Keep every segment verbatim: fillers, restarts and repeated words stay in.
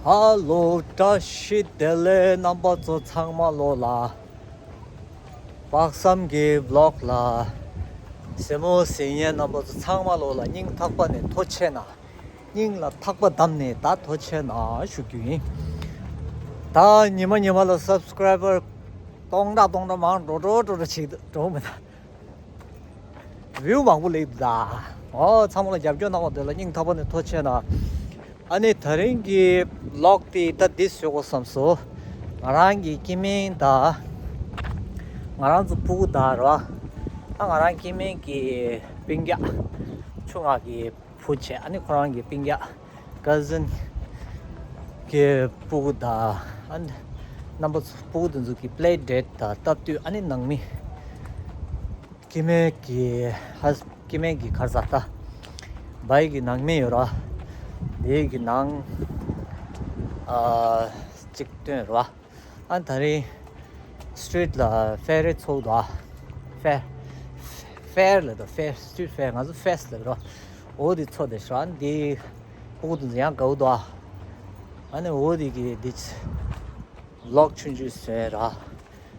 ཧ་ལོ། བཀྲ་ཤིས་བདེ་ལེགས། རྣམ་པ་ཚོ་ཚང་མ་ལོ་ལ། དཔག་བསམ་གྱི་ཝི་ལོག་ལ་གཟིགས་མོ་གཟིགས་མཁན་རྣམ་པ་ཚོ་ཚང་མ་ལོ་ལ་སྙིང་ཐག་པ་ནས་ཐུགས་རྗེ་ཆེ་གནང་། སྙིང་ལ་ཐག་པ་བསྡམས་ནས་ད་ཐུགས་རྗེ་ཆེ་གནང་ཞུ་རྒྱུ་ཡིན། ད་ཉི་མ་ཉི་མ་ལ་སབ་སི་ཀ་རའི་བར་སྟོང་ཕྲག་སྟོང་ཕྲག་མང་འགྲོ་འགྲོ་འགྲོ་འགྲོ་བྱེད་འགྲོ་མི་ད། ཝིའུ་མང་པོ་སླེབས་འདུག་ད། ཨོ། ཚང་མ་ལ་རྒྱབ་སྐྱོར་གནང་བ་དེ་ལ་སྙིང་ཐག་པ་ནས་ཐུགས་རྗེ་ཆེ་གནང་། ཨ་ནི་དེ་རིང་གི་ཝི་ལོག་དེ་ད་འདི་བཟོ་དགོས་བསམ་སོང་། ང་རང་གི་སྐྱེ་དམན་དང་། ང་རང་ཚོ་སྤུ་གུ་དང་རེད་བ། ད་ང་རང་སྐྱེ་དམན་གྱི་སྤུན་ཀྱག་ཆུང་ང་གི་བུ་བྱས། ཨ་ནི་ཁོ་རང་གི་སྤུན་ཀྱག་ཀ་ཟིན་གྱི་སྤུ་གུ་དང་། ཨ་ནི་རྣམ་པ་ཚོ་སྤུ་གུ་དེ་ཚོ་གི་པི་ལེ་ཌེ་ཊི་དང་སྟབས་བསྟུན། ཨ་ནི་ནང་མི་སྐྱེ་དམན་གྱི་ཧ། སྐྱེ་དམན་གྱི་ག་རེ་ཟེར་ད། བའི་གི་ནང་མི་ཡོད་ར། དེའི་གི་ནང་ཨ་གཅིག་སྟོན་ར། ཨ་ད་རིང་སི་ཊི་རིཊ་ལ་ཕེ་རི་ཚོགས་འདུག་ཨ། ཕེ། ཕེར་ལབ་འདུག་ཕེར། སི་ཊི་རིཊ་ཕེར། ང་ཚོ་ཕེ་སི་ལབ་ར། འོ་དེ་ཚོགས་བསྡད་ཤག་ཨ་འདི་སྤུ་གུ་དེ་ཚོ་ཡང་དགའ་བོ་འདུག་ཨ། ཨ་ནི་འོ་དེ་གི་འདི་ཝི་ལོག་ཆུང་ཆུང་བཟོས་ར།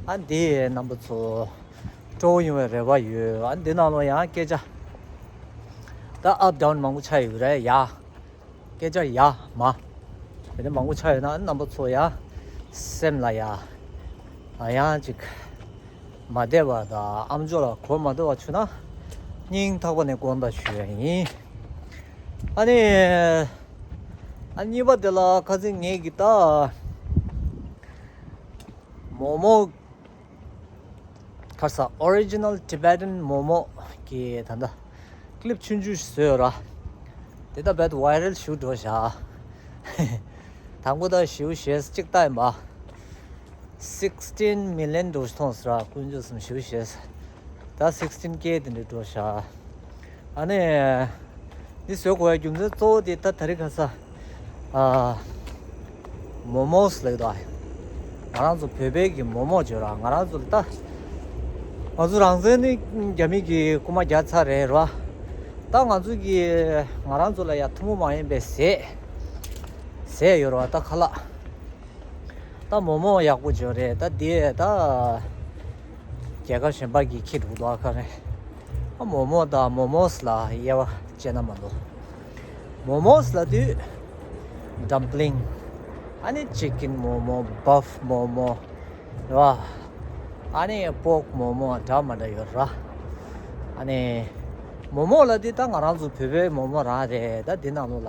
ཨ་འདི་རྣམ་པ་ཚོ་སྤྲོ་བོ་ཡོང་བའི་རེ་བ་ཡོད། ཨ་འདི་ནང་ལོགས་ཡང་སྐད་ཆ་ད་ཨབ་ཌའུན་མང་པོ་ཆགས་ཡོད་རེད་ཡ། སྐད་ཆ་ཡ་མ་དེ་འདྲ་མང་པོ་ཆགས་ཡོད་ན། རྣམ་པ་ཚོ་ཡ་སེམས་ལ་ཡ་ཡང་ཅིག་མ་བདེ་བ་དང་ཨམ་ཅོག་ལ་གོ་མ་བདེ་བ་བྱུང་ན་སྙིང་ཐག་པ་ནས་དགོངས་དག་ཞུ་ཡ་ཡིན། ཨ་ནི་ཨ་གཉིས་པ་དེ་ལ་ཁ་སང་ངེད་ཀྱི་ད་མོག་མོག་ག་རེ་ཟེར། Original Tibetan Momo གི་ད་ལྟ་ཀི་ལིབ་ཆུང་ཆུང་བཟོས་ཡོད་ར། དེ་ད་རྦད་ཝའི་རལ་ཞིག་འགྲོ་བཞག་དང་པོ་ད་ཞེ་པོ་ཞེ་གཅིག་ལྟ་ཡིན་པ། sixteen million འགྲོ་ཞིག་མཐོང་ཟེར་ར། དཀོན་མཆོག་གསུམ། ཞེ་པོ་ཞེ། ད་sixteen K དེ་འདྲ་འགྲོ་བཞག་ཨ་ནི་འདི་བཟོ་དགོས་ཡ་རྒྱུ་མཚན་གཙོ་བོ་དེ་ད་དེ་རིང་ཁ་སང་ཨ་མོ་མོས་ལབ་འདུག་ང་རང་ཚོ་བོད་པའི་གི་མོ་མོ་བརྗོད་ར། ང་རང་ཚོ་ལ་ད་ང་ཚོ་རང་བཙན་ནི་རྒྱ་མི་གི་རྐུ་མ་རྒྱག་ཚར་རེད་ར། ད་ང་ཚོ་གི་ང་རང་ཚོ་ལ་ཡ་ཐུན་མོང་མ་ཡིན་པའི་ཟས་ཟས་ཡོད་ར། ད་ཁ་ལག་ད་མོ་མོ་ཡག་པོ་བྱོས་རེད། ད་དེ་ད་རྒྱལ་ཁབ་གཞན་པ་གིས་ཁྱེར་འགྲོ་འདུག་ཨ། ཁ་རེད། ཨ་མོ་མོ་དང་མོ་མོས་ལ་དབྱེ་བ་བྱས་ན་མ་གཏོགས། མོ་མོས་ལབ་དུས་ཌམ་པི་ལིང་། ཨ་ནི་ཅི་ཀིན་མོ་མོ། བྷབ་མོ་མོ་རེད་བ། ཨ་ནི་པོག་མོ་མོ་འདྲ་མི་འདྲ་ཡོད་ར། ཨ་ནི་མོ་མོ་ལབ་དུས་ད་ང་རང་ཚོ་བོད་པའི་མོ་མོ་རང་རེད། ད་དེ་ནང་ལོགས་ལ་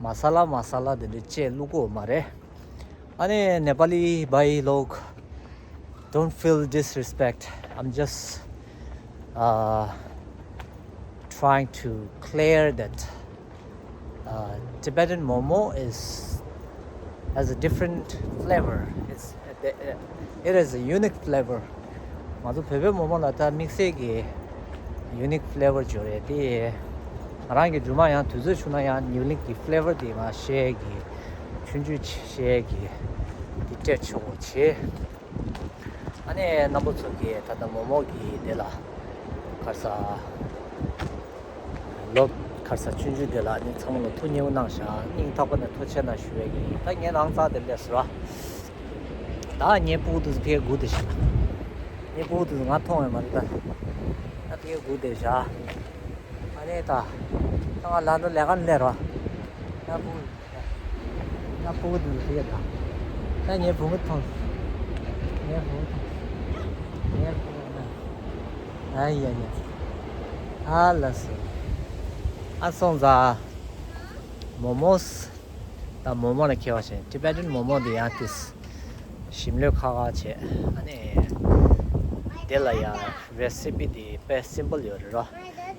མ་ས་ལ་མ་ས་ལ་དེ་འདྲ་བཅས་བླུག་གི་ཡོད་མ་རེད། ཨ་ནི་ནེ་པ་ལི་བྷའི་ལོག don't feel disrespect. I'm just uh, trying to clear that uh, Tibetan momo is has a different flavor. It's it is a unique flavor. ང་ཚོ་བོད་པའི་མོ་མོ་ལ་ད་དམིགས་བསལ་གྱི་unique flavor ཅིག་ཡོད་རེད་དེ། ང་རང་གི་རྒྱུ་མ་ཡང་དུས་ཚོད་བྱུང་ན་ཡང་unique གི་flavor དེ་ང་share གི་ཆུང་ཆུང་share གི་དེ་སྤྲད་ཆོག་གོ་བྱེད། ཨ་ནི་རྣམ་པ་ཚོ་གིས་ད་ལྟ་མོ་མོ་གི་དེ་ལ་ག་རེ་ཟེར། ལོ་ག་རེ་ཟེར། ཆུང་ཆུང་དེ་ལ་ནི་ཚང་མ་ལ་ཐུགས་མཉེས་པོ་གནང་བཞག་སྙིང་ཐག་པ་ནས་ཐུགས་རྗེ་ཆེ་གནང་ཞུ་ཡས་ཡིན། ད་ངས་རང་རྩ་དེ་སླེབས་སོང་ར། ད་ངའི་སྤུ་གུ་དེ་ཚོ་ཕ་གིར་སྒུག་བསྡད་ཤག་ངའི་སྤུ་གུ་དེ་ཚོ་ང་མཐོང་ཡོད་མ་རེད་ད། ད་ཕ་གིར་སྒུག་བསྡད་ཤག་ཨ་ནི་ད། ད་ང་ལ་ནི་ལས་ཀ་ནས་སླེབས་ར། ད་སྤུ་གུ། ད་སྤུ་གུ་དེ་ཚོ་ཕ་གིར་ད། ད་ངའི་བུ་མོ་མཐོང་། ངའི་བུ་མོ་མཐོང་། ངའི་བུ་མོ་མཐོང་། ཨ་ཡ་ཡ། ཨ་ལ་སི། ཨ་སོང་ཙང་། མོ་མོས། ད་མོ་མོ་ལ་མཁས་པ་བྱས། Tibetan momo དེ་ཡང་དེ་ཞིམ་ལོས་ཁ་ཁ་བྱས། ཨ་ནི་དེ་ལ་ཡང་recipe དེ་དཔེ་simple ཡོད་རེད་རོ།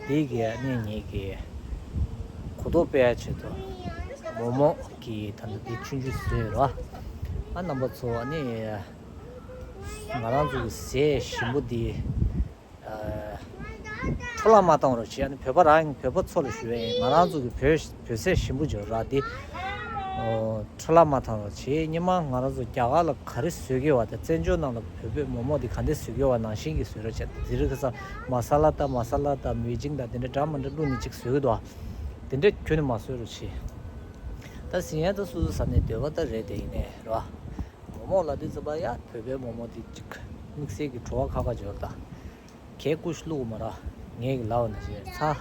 དེ་གི་ཨ་ནི་ངེད་ཀྱི་གོ་རྟོགས་སྤེལ་ཡ་ཆེད་དུ་མོ་མོ་གི་ད་ལྟ་དེ་ཆུང་ཆུང་བཟོས་ཡོད་རོ། ཨ་རྣམ་པ་ཚོ་ཨ་ནི་ང་རང་ཚོ་གི་ཟས་ཞིམ་པོ་འདི་འཕྲོ་བརླག་མ་བཏང་རོགས་བྱེད། ཨ་ནི་བོད་པ་རང་བོད་པ་ཚོ་ལ་ཞུ་བ་ཡིན། ང་རང་ཚོ་གི་བོད་བོད་ཟས་ཞིམ་པོ་འཇོག་ར་དེ་འཕྲོ་བརླག་མ་བཏང་རོགས་བྱེད། སྔོན་མ་ང་རང་ཚོ་རྒྱ་གར་ལ་ག་རེ་བཟོས་ཀྱི་ཡོད་པ་དང་། བཙན་བྱོལ་ནང་ལ་བོད་པའི་མོག་མོག་དེ་ག་འདྲས་བཟོས་ཀྱི་ཡོད་པ་ནང་བཞིན་གྱི་བཟོས་རོགས་བྱེད། དེ་རིང་ཁ་སང་མ་ས་ལ་དང་མ་ས་ལ་དང་མེ་ཅིང་དང་དེ་འདྲ་འདྲ་མི་འདྲ་བླུགས་ནས་ཅིག་བཟོས་ཀྱི་འདུག་དེ་འདྲ་ཁྱོན་ནས་མ་བཟོས་རོགས་བྱེད། ད་ཟིན་ཡ་ད་སོ་སོ་ཟ་ནས་འདོད་པ་ད་རེད་དེ་ཡིན་ནས་རེད་བ། མོག་མོག་ལ་དུས་ཙམ་པ་ཡ་བོད་པའི་མོག་མོག་དེ་ཅིག་དམིགས་བསལ་གྱི་བྲོ་བ་ཁ་ཁ་འཇོག་ད། གད་ཀུ་ཤུ་བླུགས་མ་ར། ངས་ཀྱི་ལའོ་ན་ཞེས་ཚ།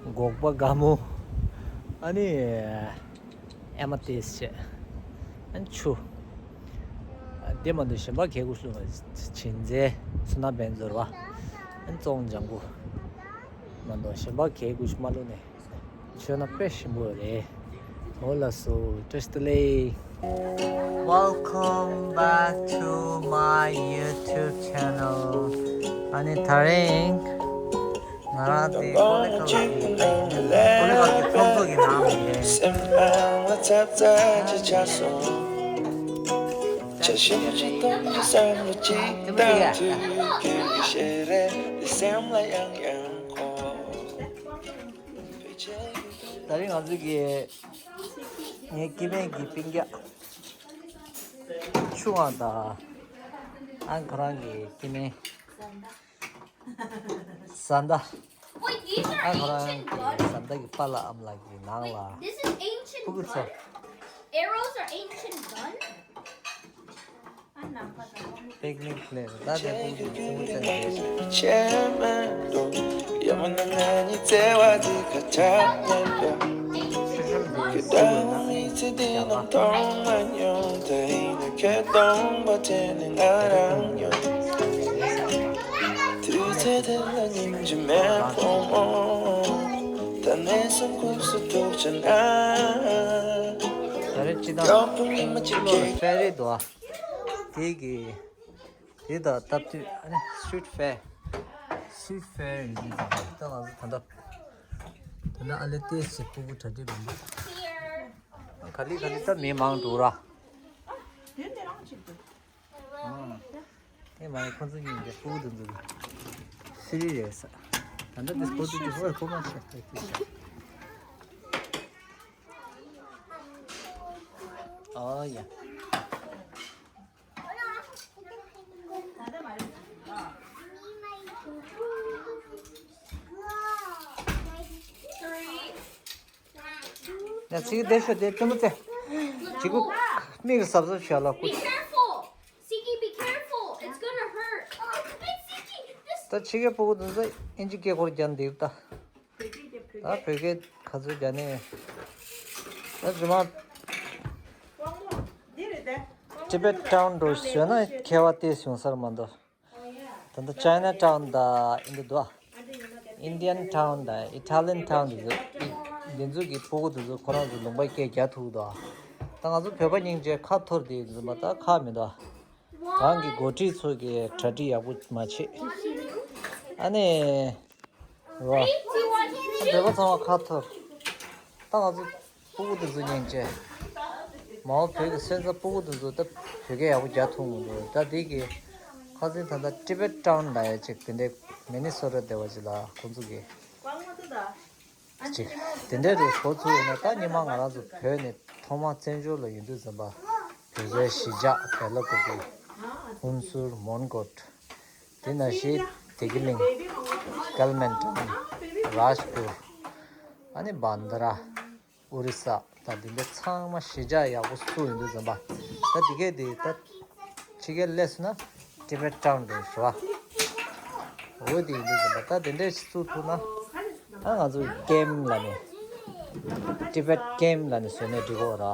སྒོག་པ་དགའ་མོ། ཨ་ནི། ཨེ་མ་ཏེས་བྱས། ཨ་ནི་ཆུ། དེ་མ་གཏོགས་གཞན་པ་གད་ཀུ་ཤུ་བླུགས་མ་རེད། བྱིན་ཟས་སུ་ན་བན་ཛོར་བ། ཨ་ནི་ཙོང་ལྗང་གུ། མ་གཏོགས་གཞན་པ་གད་ཀུ་ཤུ་མ་བླུགས་ནས། མཆོད་ན་དཔེ་ཞིམ་པོ་རེད། འོ་ལགས་སོ། བཀྲ་ཤིས་བདེ་ལེགས། Welcome back to my YouTube channel. ཨ་ནི་དེ་རིང་ང་རང་དེ་ཀོ་ལི་གྷལ་གྱི་ཀོ་ལི་གྷལ་གྱི་ཚོགས་གཙོ་གི་ནང་ནས་རེད། ད་རིང་ང་ཚོ་གི་ངའི་སྐྱེ་དམན་གྱི་སྤུན་ཀྱག་ཆུང་བ་དང་། ཨ་ཁོ་རང་གི་སྐྱེ་དམན་བཟའ་ཟླ། Wait, these are ཨ་ཁོ་རང་ancient གི་guns? བཟའ་ཟླ་གི་པཱ་ལགས་ཨ་མ་ལགས་ཀྱི་ནང་ལ། Wait, this is ancient ཕྲུ་གུ་ཚོ། Gun? Arrows are ancient gun? པིག་ནིག་ལས་ད་དེ་ཕྲུ་གུ་ཚོ་ཚོ་ཚན་རེད། ད་རེས་ཅི་དང་ཕྱི་ལོགས་ལ་ཧྥེ་རི་འདུག་ཨ། དེ་གི་དེ་དང་སྟབས་བསྟུན་ཨ་ནི་སི་ཊི་རིཊ་ཕེར། སི་ཊི་རིཊ་ཕེར་ཡིན་དུས་ད་ང་ཚོ་ད་ལྟ་ད་ལྟ་ཨ་ལེ་ཏེ་སི་ཕྲུ་གུ་གྲ་སྒྲིག་མི་འདུག་ག་ལེ་ག་ལེ་ད་མི་མང་འདུག་ར། ཨེ་མ་ཡིན། ཁོ་ཚོ་གཉིས་ཀྱི་ཕྲུ་གུ་དེ་ཚོ་ཕི་རི་རེད་ས། ད་ལྟ་དེ་ཁོ་ཚོ་གི་ཧོ་ཁོ་མ་ཤེས་ཏེ་ཁྱེད་ཤ། ཨོ་ཡ། ཡ་ཚིག་བདེ་ཤོད་དེ་ལྟད་མོ་ཙེ། ཅི་གུ་མིག་གཟབ་གཟབ་བྱས་ལ་ཀུ། Be careful! Siki, be careful! It's gonna hurt! Oh, Siki, this ད་ཕྱི་རྒྱལ་ཕྲུ་གུ་དེ་ཚོ་ཨིན་ཇི་སྐད་ཀོར་རྒྱག་འདིར་ད། ད་བོད་སྐད་ག་ཚོད་རྒྱག་ནས། ད་རྗེས་མ་ཊི་བེཊ་ཊའུན་འགྲོ་ཞོན་ན་ཁྱད་པར་ཏོག་ཙམ་ཡོང་ས་རེད་མ་གཏོགས། ད་ལྟ་ཅའི་ན་ཊའུན་དང་ཨིན་འདི་འདུག་ཨ། ཨིན་ཌི་ཡན་ཊའུན་དང་ཨི་ཊ་ལི་ཡན་ཊའུན་འདི་ཚོ་འདི་ཚོ་གི་ཕྲུ་གུ་འདི་ཚོ་ཁོ་རང་ཚོ་ལུང་པ་སྐད་རྒྱག་ཐུབ་འདུག་ཨ། ད་ང་ཚོ་བོད་པ་སྙིང་རྗེ་ཁ་འཐོར་དེ་འདི་ཚོ་མ་ད་ཁག་མི་འདུག་ཨ། རང་གི་འགོ་ཁྲིད་ཚོ་གི་གྲ་སྒྲིག་ཡག་པོ་མ་བྱེད། ཨ་ནི། རོ། བོད་པ་ཚང་མ་ཁ་འཐོར། ད་ང་ཚོ་ཕྲུ་གུ་དེ་ཚོ་སྙིང་རྗེ། མ་འོངས་བོད་ཀྱི་སོན་རྩ་ཕྲུ་གུ་དེ་ཚོ་ད་བོད་སྐད་ཡག་པོ་རྒྱག་ཐུབ་མི་འདུག་ད་དེ་གི་ཁ་སང་ད་ལྟ་ཊི་བེཊ་ཊའུན་ལ་ཡ་ཅིག་དེ་འདྲའི་མི་ནི་སོ་ཊ་སྡེ་བ་ཅིག་ལ་ཁོང་ཚོ་གི་ཅིག་དེ་འདྲའི་རུ་འགོ་ཚུགས་ཡོད་ན། ད་ཉི་མ་ང་རང་ཚོ་བོད་ནས་ཐོག་མར་བཙན་བྱོལ་ལ་ཡོང་དུས་ཙམ་པ་བོད་པའི་གཞིས་ཆགས་བལ་ལ་ཀུ་པི། ཧུན་སུར། མོན་གྷོ། དེ་ནང་བཞིན་བདེ་སྐྱིད་གླིང་། ཀལ་མན་ཊན། རཱཇ་པུར། ཨ་ནི་བན་དྷ་ར། ཨོ་རི་ས། ད་འདི་འདྲ་ཚང་མ་གཞིས་ཆགས་ཡག་པོ་སུ་ཡིན་དུས་ཙམ་པ། ད་འདི་གས་འདི་ད་ཕྱི་རྒྱལ་སླེབས་སོང་ན་ཊི་བེཊ་ཊའུན་འགྲོ་ཞུ་བ། འོ་དེ་ཡིན་དུས་ཙམ་པ་ད་དེ་འདྲ་ཞིག་བཙུགས་ཐུབ་ན། ད་ང་ཚོ་ཀེམ་ལ་ནི་ཊི་བེཊ་ཀེམ་ལ་ནི་བཟོས་ནས་འགྲིག་གོ་ར།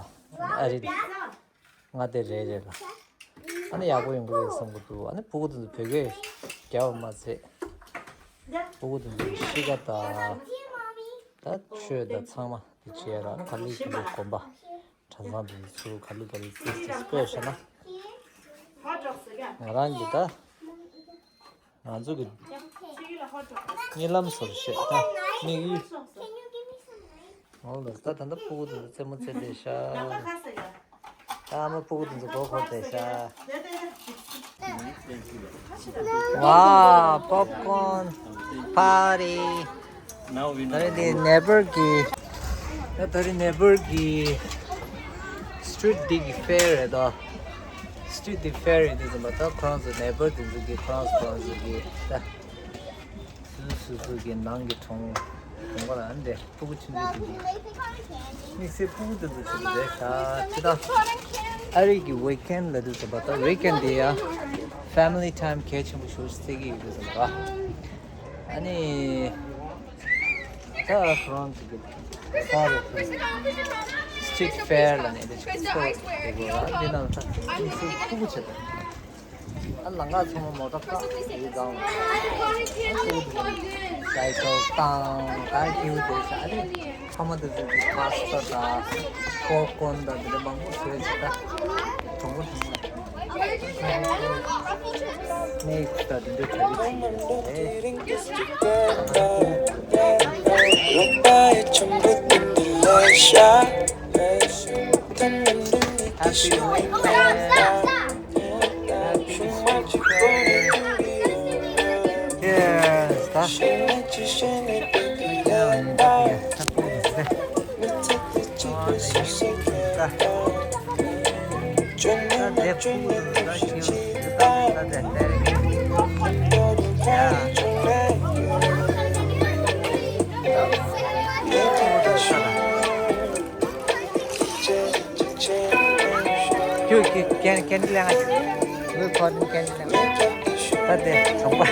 ཨ་རི། མངའ་སྡེ་རེ་རེ་ལ། ཨ་ནི་ཡག་པོ་ཡོང་གི་རེད་བསམ་གི་འདུག་ཨ་ནི་ཕྲུ་གུ་དེ་ཚོ་བོད་སྐད་རྒྱབ་པ་མ་ཟད། ཕྲུ་གུ་དེ་ཚོ་གཤིས་ཀ་དང་། ད་ཆོས་དང་ཚང་མ་དེ་བྱས་ར། ཨ་ནི་ག་ལེ་ག་ལེ་དགོན་པ་གྲྭ་ཚང་དེ་ཚོ་ག་ལེ་ག་ལེ་ཙིག་ཙིག་སྤོས་བྱས་ན། ང་རང་གི་ད། ང་ཚོ་གི་གཉིད་ལམ་བཟོ་རུ་བཤད་ད། དམིགས་ཡུལ། འོ་ལགས་ད། ད་ལྟ་ཕྲུ་གུ་དེ་ཚོ་རྩེད་མོ་རྩེ་བསྡད་ཤག་ད་ཨ་མ་ཕྲུ་གུ་དེ་ཚོ་མགོ་འཁོར་བསྡད་ཤག Wow, popcorn party. Now we know. ད་རེས་དེ་ནེ་བར་གི། ད་ད་རེས་ནེ་བར་གི་སི་ཊི་རིཊ་འདི་གི་ཕེར་རེད་དོ། སི་ཊི་རིཊ་འདི་ཕེར་རེད་དེ་ཙམ་པ། ད་ཁོ་རང་ཚོ་ནེ་བར་དེ་ཚོ་གི་ཁོ་རང་ཚོ་ཁོ་རང་ཚོ་གི་ད། སུ་སུ་སུ་གི་ནང་གི་གྲོང་། དགོང་མོ་ལ་འདི་ཕྲུ་གུ་ཆུང་ཆུང་དེ་འདྲ། དམིགས་བསལ་ཕྲུ་གུ་དེ་ཚོ་ཆུང་ཆུང་རེད་ཤག་ཅི་ད། ཨ་རི་གི་ཝིག་ཨེན་ལབ་དུས་ཙམ་པ་ད་ཝིག་ཨེན་དེ་ཡ་ཕེ་མི་ལི་ཊའིམ་གལ་ཆེན་པོ་ཞེ་པོ་ཅིག་བརྩི་གི་ཡོད་དུས་ཙམ་པ། ཨ་ནི་ད་ཁོ་རང་ཚོ་གི་ད་རེད། སི་ཊྲིཊ་ཕེར་ལབ་ནས་དེ་ཅིག་ཚོགས་བསྡད་དགོས་ལ། འདི་ནང་ད་དམིགས་བསལ་ཕྲུ་གུ་ཆེ་ད། ཨ་ལམ་ཁ་ཚང་མ་མོ་ཊ་བཀག་ཡི་དང་། སའི་ཀལ་བཏང་། ད་ཁྱེའུ་དེ་ཤ་རེད། ཕ་མ་དེ་ཚོ་གིས་པཱ་སི་ཏ་དང་པོབ་ཀོན་དང་དེ་འདྲ་མང་པོ་བཟོས་བྱས། ད་གྲོང་པ་གྲོང་པ་སྣེ་ཁུག་དང་དེ་འདྲ་ག་རེ་བྱེད་ཀྱི་རེད། Happy weekend. Yes, that's it. ཁྱོད་ཀྱི་ཀན་ཀན་ཌི་ལེན་ང་། ངའི་ཁོར་ནི་ཀན་ཌི་ལེན་ང་། ད་དེ་གྲོང་པ།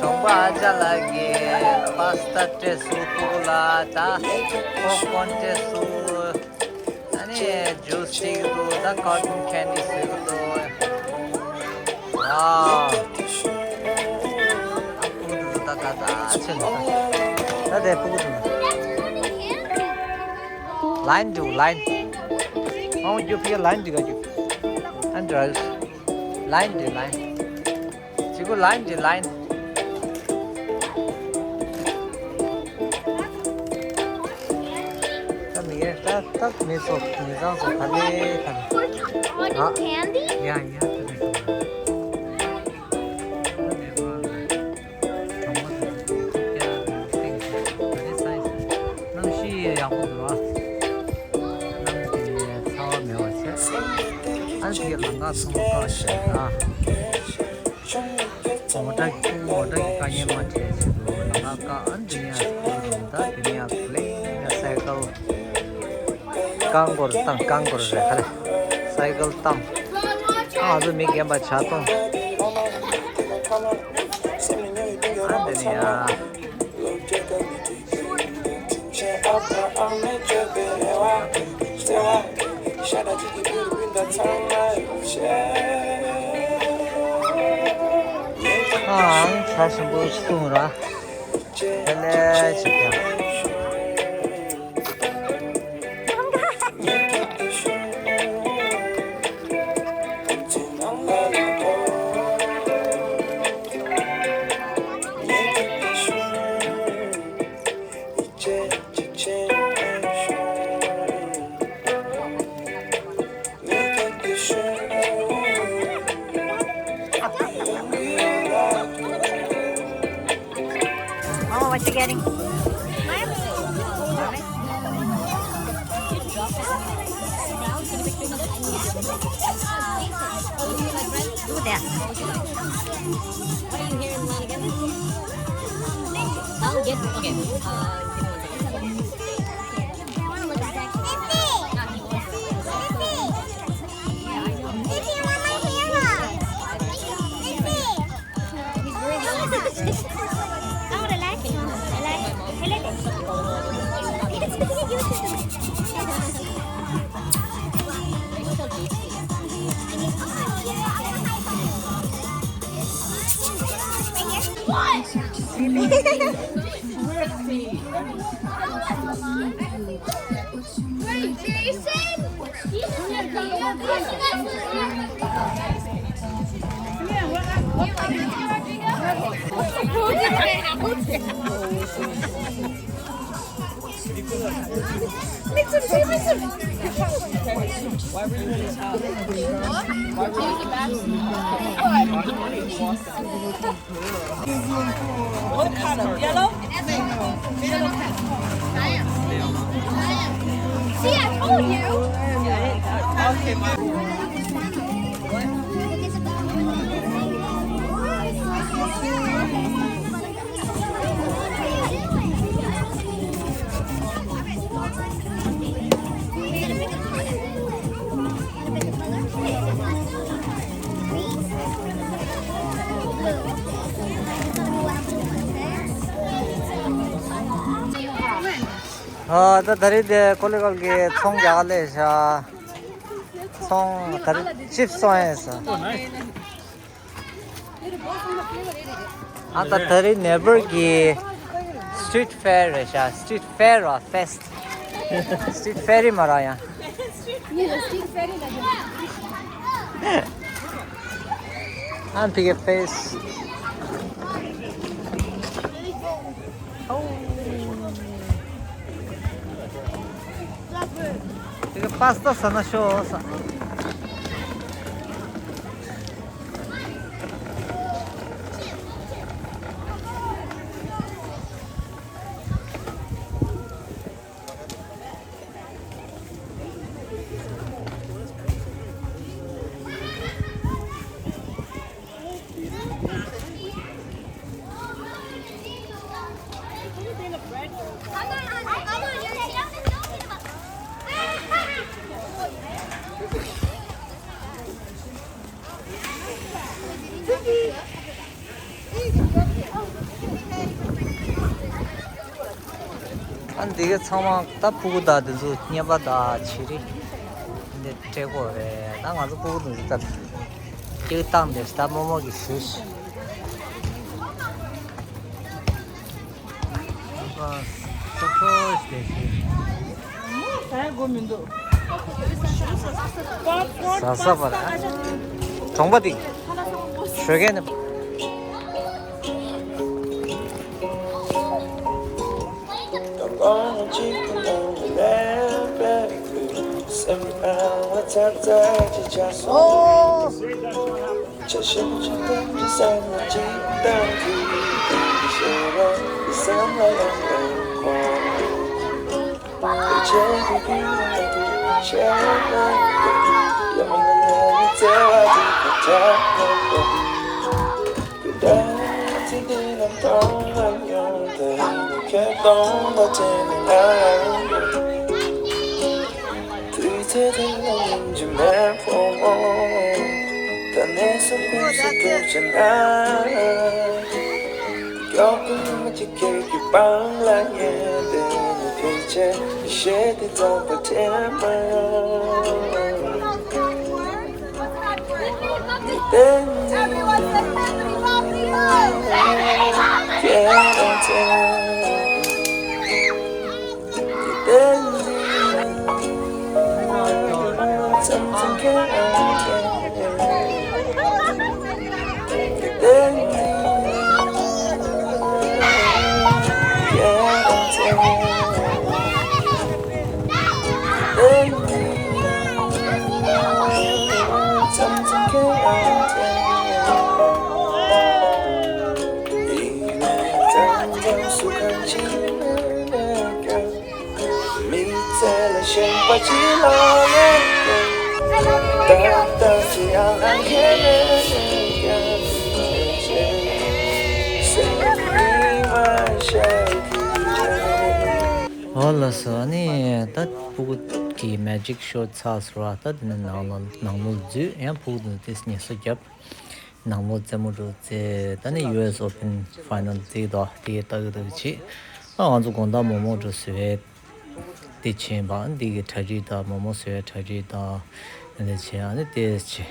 གྲོང་པ་ཨ་ཅག་ལགས་ཀྱིས་པཱ་སི་ཏ་སྤྲད་སོང་། ཕྲུ་གུ་ལ་ད་པོབ་ཀོན་སྤྲད་སོང་། ཨ་ནི་ཇུས་སྤྲད་ཀྱི་འདུག་ད་ཀོ་ཊོན་ཀེན་ཌི་བཟོས་ཀྱི་འདུག་ཝའོ། ཨ་ཕྲུ་གུ་དེ་ཚོ་ད་ད་ད་ཆེ་ནས་ད་ད་དེ་ཕྲུ་གུ་དེ་ཚོ། ལའིན་འདུག་ལའིན། ཨོ་རྒྱུ་ཕི་ལའིན་འདི་ག་རྒྱུ། ཨན་ཌི་ར་ལའིན་འདི་ལའིན། གཅིག་པུ་ལའིན་འདི་ལའིན། ད་མི་ཡ་ད་ད་མི་ཚོ་མི་ཚང་ཚོ་ག་ལེ་ག་ལེ། ཨ། ཡ་ཡ་ད་མི་ཚོ། གྲོང་པ་དང་ཐུག་རྒྱ་ཏིང་ཞེ་ག་རེ་ས་ཡིན། གནམ་གཤིས་ཡག་པོ་འདུག་ར། གནམ་གྱི་ཚ་བ་མེད་པ་བྱས། ཨ་ཙི་ལམ་ཁ་ཚང་མ་བཀག་བཞག་ན། མོ་ཊ་གི་མོ་ཊ་གི་དཀའ་ངལ་མ་འཕྲད་ཆེད་དུ་ལམ་ཁ་བཀག་ཨ་འདི་ནས་ཨ་ཁུ་རུ་ད་དེ་ནས་ཨ་ཁུ་ལེ་ཡ་སའི་ཀལ། རྐང་འཁོར་བཏང་། རྐང་འཁོར་རེད་ཧ་ལེ། སའི་ཀལ་བཏང་། ཨ་ང་ཚོ་མི་རྒན་པ་ཆ་ཚང་། ཨ་འདི་ནས་ཡ། ཨང་ཆ་ཞིམ་པོ་བཏུང་ར། དེ་ལས་ཅིག་ཀྱང་། Mama, what you getting? Look at that. I'll get, okay. Uh, What? Wait, Jason? Why were you in his house? Why were you in the back seat? What kind of yellow? See, I told you. ཨ་ད་ད་རེས་དེ་ཀོ་ལི་གལ་གྱི་ཚོང་རྒྱག་ལས་ཤག་ཚོང་ད་རེས་ཅིབ་སོང་ཡས་ས། ཨ་ད་ད་རེས་ནེ་པར་གྱི་སི་ཊི་རིཊ་ཕེར་རེད་ཤག་སི་ཊི་རིཊ་ཕེར་ར་ཕེ་སི་ཊི། སི་ཊི་རིཊ་ཕེར་རི་མ་ར་ཡང་། ཨ་ཕི་གེ་ཕེ་སི། དེ་ག་པ་སི་ཏ་ཟ་ན་ཤོག་ཟ། ཨ་འདི་ག་ཚང་མ་ད་ཕྲུ་གུ་དང་དེ་ཚོ་རྔན་པ་དང་བྱི་རིལ་འདི་སྤྲད་དགོས་རེད། ད་ང་ཚོ་ཕྲུ་གུ་དེ་ཚོ་ད་སྐྱེས་བཏང་དེ་ད་རྨོ་མོ་གི་ཞུ་ཞུ། ཨ་སོ་སོ་ཞེས་ཞུ། ཟ་ས་པ་ར། གྲོང་པ་འདི། ཞོགས་ཀས་ནི། ཨོ། ཨོ་ལགས་སོ། ཨ་ནི་ད་ཕྲུ་གུ་གི་མེ་ཇིག་ཤོ་ཚར་སོང་ར། ད་དེ་ནས་ནང་ལོགས་ནང་ལོགས་འཛུལ། ཡང་ཕྲུ་གུ་དེ་ཚོ་ངལ་གསོ་བརྒྱབ། ནང་ལོགས་རྩེད་མོ་འགྲོ་རྩེ། ད་ནི་ཡུ་ཨེས་ཨོ་པན་ཕའི་ནལ་རྩེ་གི་འདུག་དེ་ལྟ་གི་འདུག་བྱེད། ཨ་ང་ཚོ་དགོང་དག་མོག་མོག་འགྲོ་ཟེར་བས། དེ་བྱས་པ་འདི་གི་གྲ་སྒྲིག་དང་མོག་མོག་བཟོ་བའི་གྲ་སྒྲིག་དང་། འདི་བྱས་ཨ་ནི་དེ་བྱས།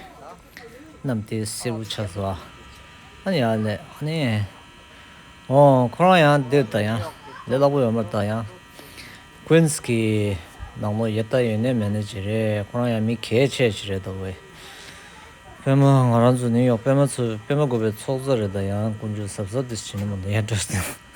གནམ་དེ་སེར་པོ་ཆགས་སོང་ཨ། ཨ་ནི་ཡང་ལས་ཨ་ནི། ཨོ་ཁོ་རང་ཡང་འདིར་ད་ཡང་ལས་སླ་པོ་ཡོད་མ་རེད། ད་ཡང་ཀུན་སི་གི་ནང་ལོགས་ཡེ་ད་ཡོད་ནས་མེད་ནས་ཅི་རེད། ཁོ་རང་ཡང་མི་གལ་ཆེ་ཅི་རེད་ད་ཝེ། པད་མ་ང་རང་ཚོ་ནིའུ་ཡོག་པད་མ་ཚོ་པད་མ་དགོན་པའི་ཚོགས་གཙོ་རེད། ད་ཡང་དཀོན་མཆོག་གཟབ་གཟབ་དེ་བྱེད་ནི་མ་གཏོགས་ཡང་འགྲོ་སྲིད།